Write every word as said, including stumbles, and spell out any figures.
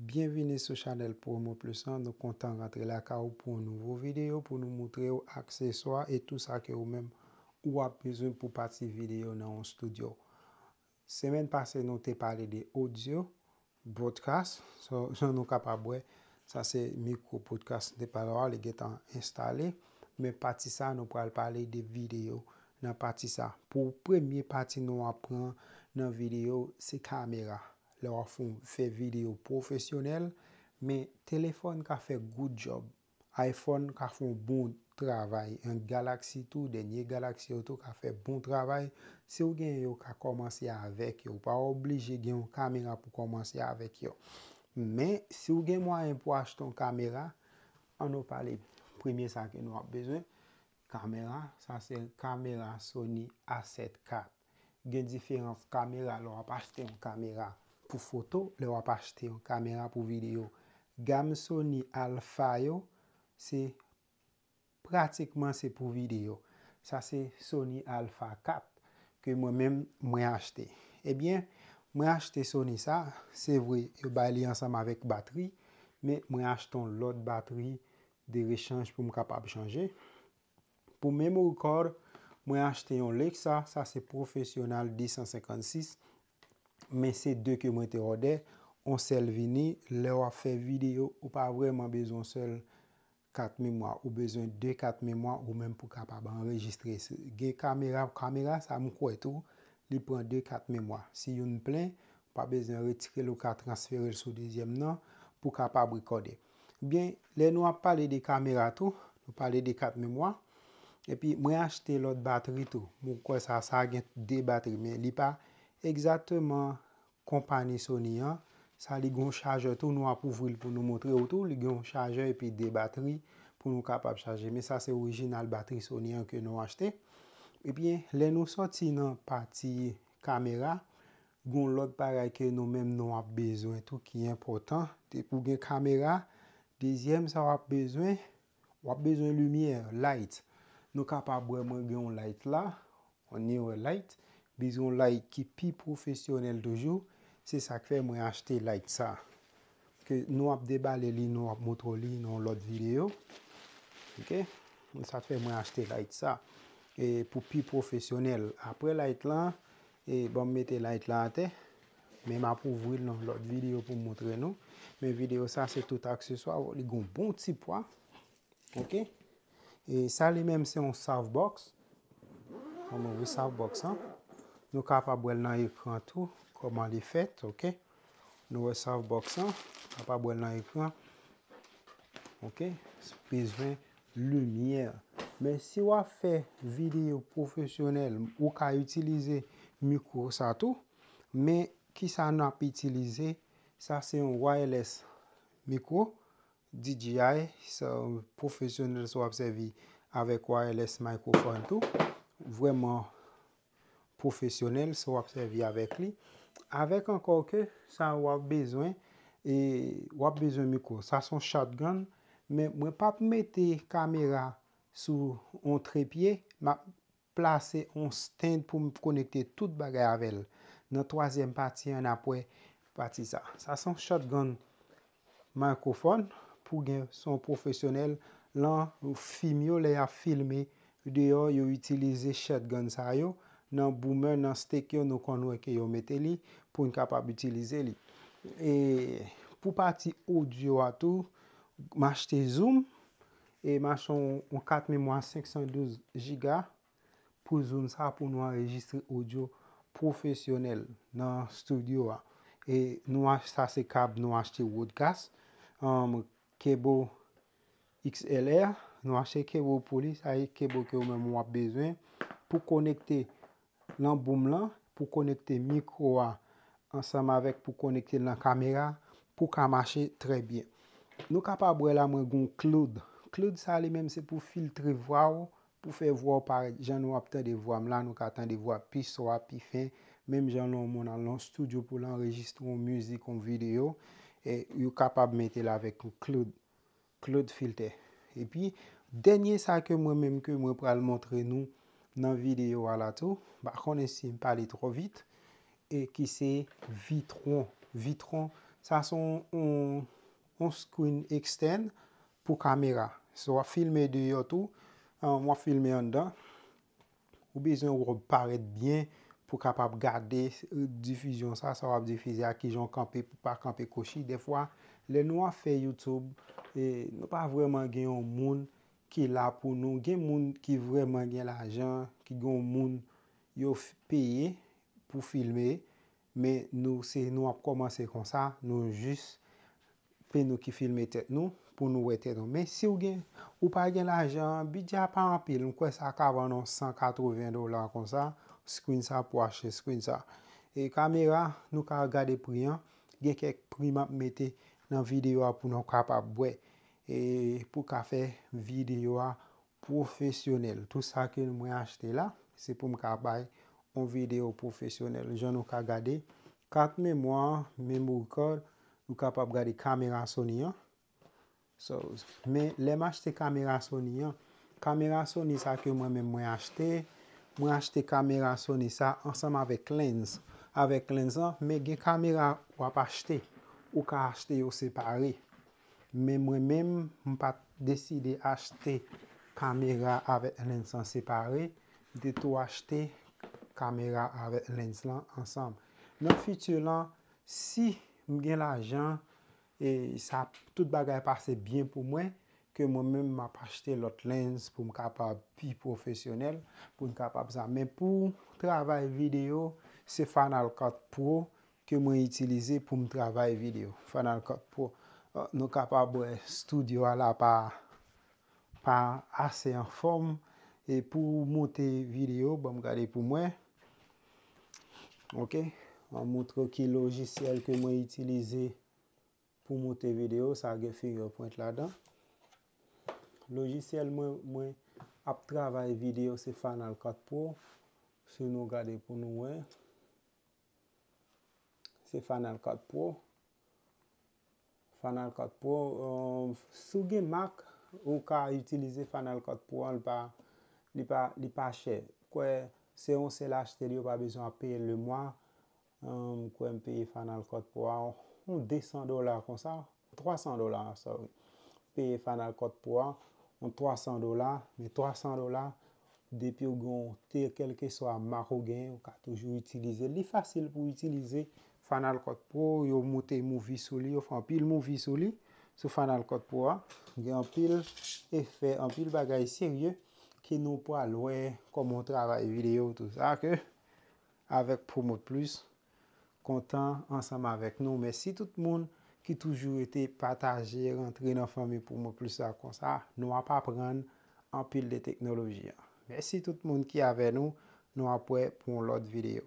Byenvini sou chanèl Promo Plus lan. Nou kontan rantre lakay ou pou yon nouvo videyo pou nou moutre w akseswa e tou sa ke ou menm ou ap bezwen pou pati videyo nan yon estidyo. Semèn pase, nou te pale de odyo, podcast. So, jan nou kapab wè, sa se mikwo podcast nou te pale a, li gentan enstale. Men pati sa, nou pral pale de videyo nan pati sa. Pou premye pati nou ap pran nan videyo, se kamera. Lè w ap fè, fè videyo pwofesyonèl, men telefòn ka fè good job. iPhone ka fè yon bon travay. An Galaxy tou, dènye Galaxy yo tou ka fè bon travay. Si w gen yo, ka kòmanse avèk yo. Ou pa oblije gen yon kamera pou kòmanse avèk yo. Men, si w gen mwayen pou achte yon kamera, ann nou pale premye sa ke nou ap bezwen. Kamera, sa se kamera Sony A sèt kat. Gen diferans kamera lè w ap achte yon kamera pou foto, lè w ap achte yon kamera pou videyo. Gam Sony Alpha yo, se pratikman se pou videyo. Sa se Sony Alpha kat ke mwen menm mwen achte. Ebyen, mwen achte Sony sa, se vre, yo bay li ansanm avèk batri, men mwen achte yon lòt batri de rechanj pou m kapab chanje. Pou memory card, mwen achte yon Alexa, sa se Professional de san senkannsis, men se de ke mwen te òdè, yon sèl vini, lè w ap fè videyo, ou pa vrèman bezwen yon sèl kat memwa, ou bezwen de kat memwa ou menm pou kapab anrejistre. Gen kamera, kamera sa m kwè tou, li pran de kat memwa. Si youn plen, ou pa bezwen retire l, ou ka transfere l sou dezyèm nan pou kapab rekòde. Byen, lè nou ap pale de kamera tou, nou pale de kat memwa, epi mwen achte lòt batri tou. Mwen kwè sa, sa gen de batri, men li pa egzakteman konpayi Sony an. Sa li gen yon chajè tou, nou ap ouvri l pou nou montre w tou. Li gen yon chajè epi de batri pou nou kapab chaje. Men sa se orijinal batri Sony an ke nou achte. Epi, lè nou sòti nan pati kamera, gen yon lòt bagay ke nou menm nou ap bezwen tou ki enpòtan. Depi w gen kamera, dezyèm sa w ap bezwen, w ap bezwen limyè, light. Nou kapab wè mwen gen yon light la, yon newer light, bezwen yon light ki pi pwofesyonèl toujou. Se sa k fè mwen achte light sa. Ke nou ap debale li, nou ap montre w li nan yon lòt videyo. Oke? Sa fè mwen achte light sa. E pou pi pwofesyonèl. Apre light lan, e ban m mete light la atè. Men m ap ouvri l nan lòt videyo pou m montre nou. Men videyo sa se tout akseswa, li gon bon ti pwa. Oke? E sa li menm se yon softbox. An nou ouvri softbox an. Nou kapab wè l nan ekran tou, kòman li fèt, oke? Nou wè softbox an, kapab wè l nan ekran. Oke? Bezwen limyè. Men si w ap fè videyo pwofesyonèl, ou ka itilize mikwo sa tou. Men kisa n ap itilize? Sa se yon wireless mikwo. D J I, sa pwofesyonèl, si w ap sèvi avèk wireless microphone tou. Vrèman pwofesyonèl, si w ap sèvi avèk li. Avèk ankò ke sa w ap bezwen, e w ap bezwen mikwo. Sa se yon shotgun, men mwen p ap mete kamera sou yon trepye, m ap plase yon stand pou m konekte tout bagay avè l. Nan twazyèm pati an, n ap wè pati sa. Sa se yon shotgun microphone pou gen son pwofesyonèl. Lan fim yo, lè y ap filme deyò, yo itilize shotgun sa yo. Nan Boomer, nan States yo, nou konn wè ke yo mete li pou n kapab itilize li. E pou pati odyo a tou, m achte Zoom e m achte yon, yon kat memwa senk san douz giga pou Zoom sa pou nou anrejistre odyo pwofesyonèl nan estidyo a. E nou ach-, sa se kab nou achte Rodecaster, um, cable X L R, nou achte cable pou li, sa e cable ke ou menm w ap bezwen pou konekte nan boom lan, pou konekte mikwo a ansanm avèk pou konekte l nan kamera, pou ka mache trè byen. Nou kapab wè la mwen gon cloud. Cloud sa li menm se pou filtre vwa w, pou fè vwa w parèt jan nou ap tande vwa m la, nou ka tande vwa pi swa, pi fen, menm jan lè yon moun al nan estidyo pou l anrejistre yon mizik, yon videyo, e yo kapab mete l avèk yon cloud, cloud filter. Epi, dènye sa ke mwen menm ke mwen pral montre nou nan videyo a la tou, m pa konnen si m pale twò vit, e ki se Vitron. Vitron Sa se yon, yon, yon screen extend pou kamera. So, w ap filme deyò tou, w ap filme anndan. Ou bezwen wòb parèt byen pou kapab gade difizyon sa, sa w ap difize a, kijan w kanpe pou pa kanpe kwochi. Dèfwa, lè nou ap fè YouTube, nou pa vrèman gen yon moun ki la pou nou. Gen moun ki vrèman gen lajan, ki gen yon moun yo peye pou filme, men nou se nou ap kòmanse konsa, nou jis se nou ki filme tèt nou pou nou wè tèt nou. Men si w gen, ou pa gen lajan, bidjè a pa anpil, m kwè sa ka vann yon san katreven dola konsa, screen sa pou achte screen sa. E kamera, nou ka gade pri an, gen kèk pri m ap mete nan videyo a pou nou kapab wè. E pou ka fè videyo a pwofesyonèl. Tou sa ke mwen achte la, se pou m ka bay yon videyo pwofesyonèl. Jan nou ka gade, kat memwa, memory card, nou kapab gade kamera Sony an. So, men lè m achte kamera Sony an, kamera Sony sa ke mwen menm mwen achte, mwen achte kamera Sony sa ansanm avèk lens. Avèk lens lan, men gen kamera w ap achte, ou ka achte yo separe. Men mwen menm, m pa t deside achte kamera avèk lens lan separe, m te tou achte kamera avèk lens lan ansanm. Nan fiti lan, si m gen lajan, e sa, tout bagay pase byen pou mwen, ke mwen menm m ap achte lòt lens pou m kapab pi pwofesyonèl, pou m kapab sa. Men pou travay videyo, se Final Cut Pro ke mwen itilize pou m travay videyo. Final Cut Pro. Nou kapab wè studio a la pa, pa ase anfòm. E pou monte videyo, ban m gade pou mwen. Ok, mwen montre ki lojisyèl ke mwen itilize pou monte videyo, sa gen Fingerprint ladan. Lojisyèl mwen, mwen ap travay videyo se Final Cut Pro. Si nou gade pou nou wè, se Final Cut Pro. Final Cut Pro, um, si w gen Mac, ou ka itilize Final Cut Pro an, li pa, li pa, li pa chè. Kwè, se yon sèl achte l, yo pa bezwen ap peye le mwa. Um, kwè m peye Final Cut Pro a yon de san dola konsa, twa san dola, sorry. Peye Final Cut Pro a yon twa san dola, men twa san dola, depi w gen yon te, kèlkeswa Mac ou gen, ou ka toujou itilize l. Li fasil pou itilize Final Cut Pro, yo moute movie sou li, yo fè anpil movie sou li, sou Final Cut Pro a. Gen anpil efè, anpil bagay serye ke nou pral wè kòman w travay videyo, tou sa ke avèk Promote Plus, kontan ansanm avèk nou. Mèsi tout moun ki toujou rete pataje, rantre nan fanmi Promote Plus la konsa. Nou ap aprann anpil de teknoloji an. Mèsi tout moun ki avè nou. Nou ap wè pou yon lòt videyo.